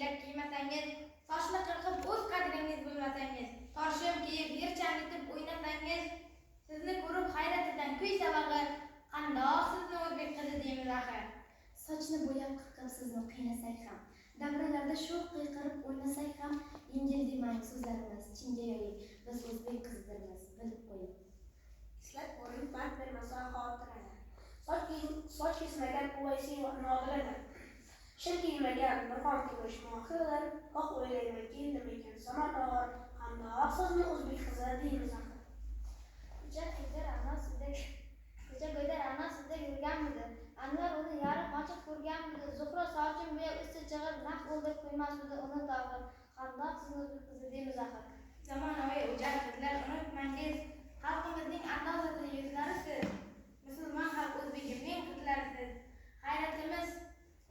ko'ylak kiymasangiz, sochni qirqib o'z qadringiz bilmasangiz, tor shim kiyib yer changitib o'ynasangiz, sizni ko'rib hayratidan kuy sabag'i, qandoq sizni o'zbek qizi deymiz axir. Sochni bo'yab qirqib sizni qiynasak ham, davralarda sho'x qiyqirib o'ynasak ham, yengil demang so'zlarimiz chinga yoyib, biz o'zbek qizidirmiz, bilib qo'ying. Eslab ko'ring pand bermasa xotiralar. Soch kesmagan Uvaysiy Nodiralar. Shim kiymagan Mirxon Kumush Mohiralar. Goh o'ylayman keldimikan zamon og'ir, qandoq sizni o'zbek qizi deymiz axir. Ko'cha ko'yda Ra'no suvda yurganmidi? Anvar uni yarim ochiq ko'rganmidi? Zuhro sochin bo'yab usti chig'ir, naq o'ldirib qo'ymasmidi uni Tohir? Qandoq sizni o'zbek qizi deymiz axir. Zamonaviy o'jar qizlar unutmangiz, xalqimizning andozasi yuzlarisiz. Musulmon xalq o'zbegimning qizlarisiz. G'ayratimiz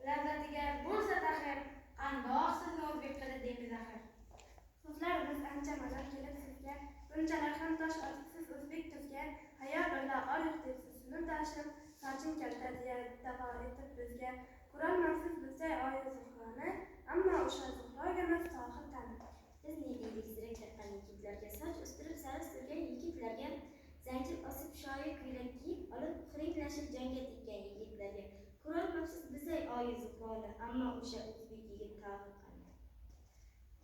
lazzatiga bo'lsa taxir, qandoq sizni o'zbek qizi deymiz axir. So'zlarimiz ancha malol kelib sizga, bunchalar ham tosh otibsiz o'zbek qizga, hayo birla or yo'q debsiz sinfdoshim, sochim kalta deya da'vo etib bizga. Ko'rolmabsiz bizday oyi Zuhroni, ammo o'sha Zuhroga mos Tohir qani? Biz ne deylik zirak chaqqan yigitlarga, soch o'stirib sari surgan yigitlarga, zanjir osib shoyi ko'ylak kiyib olib, xiringlashib jonga tekkan yigitlarga. Ko'rolmabsiz bizday oyi Zuhroni, ammo o'sha o'zbek yigit Tohir qani?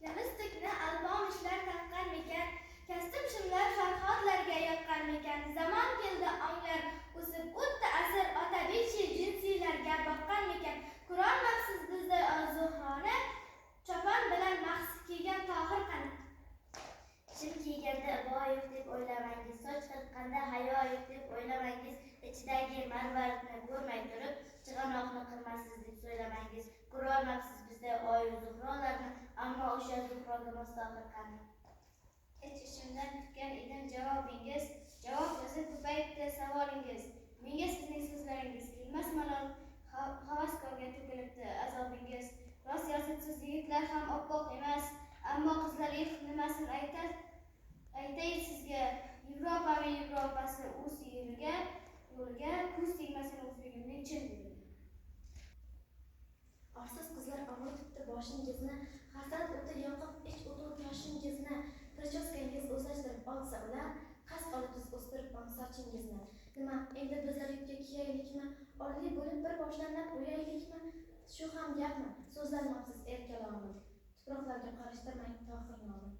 Galstukni alpomishlar taqqanmikan? Kostyum shimlar Farhodlarga yoqqanmikan? Zamon keldi onglar o'sib o'tdi asr, otabichi jinsilarga boqqanmikan? Ko'rolmabsiz bizday Zuhroni, chopon bilan mahsi kiygan Tohir qani? Shim kiyganda ibo yo'q deb o'ylamangiz, soch qirqqanda hayo yo'q deb o'ylamangiz, ichidagi marvaridni ko'rmay turib, chig'anoqni qilmasiz deb so'ylamangiz. Ko'rolmabsiz bizday oyu Zuhrolarni, ammo o'sha Zuhroga mos Tohir qani? Ich-ichimdan kutgan edim javobingiz, javob yozib ko'payibdi savolingiz. Menga sizning so'zlaringiz kelmas malol, havaskorga to'kilibdi azobingiz. Rost yozibsiz, yigitlar ham oppoq emas, ammo qizlar nimasini aytay sizga. Yevropami Yevropasi o'z yo'liga, ko'z tegmasin o'zbegimning chin guliga. Orsiz qizlar og'ritibdi boshingizni, hasrat o'ti yoqib ich o'tu toshingizni, причёска ngiz o'zlashtirib olsa ular, qasd olibsiz o'stirib sochingizni. Nima, endi bizlar yubka kiyaylikmi? Orli bo'lib bir boshdan lab bo'yaylikmi? Shu ham gapmi? So'zlanmabsiz er kalomin. Tuproqlarga qorishtirmang Tohir nomin.